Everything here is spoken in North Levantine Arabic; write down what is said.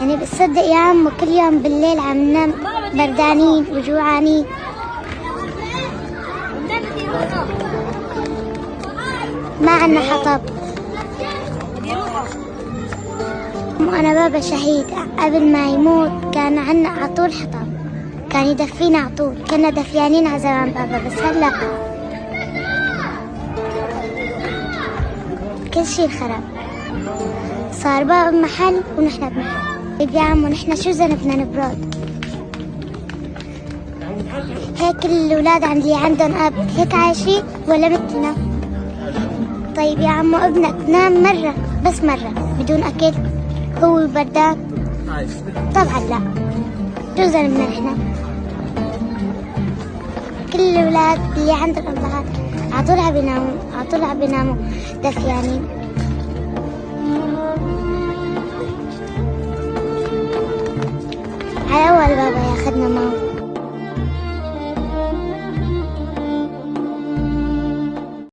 يعني بتصدق يا عمو كل يوم بالليل عم ننام بردانين وجوعانين. ما عنا حطب. وأنا بابا شهيد قبل ما يموت كان عنا على طول حطب، كان يدفينا على طول، كنا دفيانين على زمان بابا، بس هلا كل شي انخرب، صار بابا بمحل ونحن بمحل. طيب يا عمو نحن شو ذنبنا نبرد؟ هيك الأولاد اللي عندهم أب هيك عايشين ولا مثلنا؟ طيب يا عمو ابنك نام مرة بس مرة بدون أكل هو بردان؟ طبعا لا. شو ذنبنا نحن؟ كل الأولاد اللي عندهم أبهات على طول عم بيناموا، على طول عم بيناموا دفيانين. على أول بابا ياخذنا معه.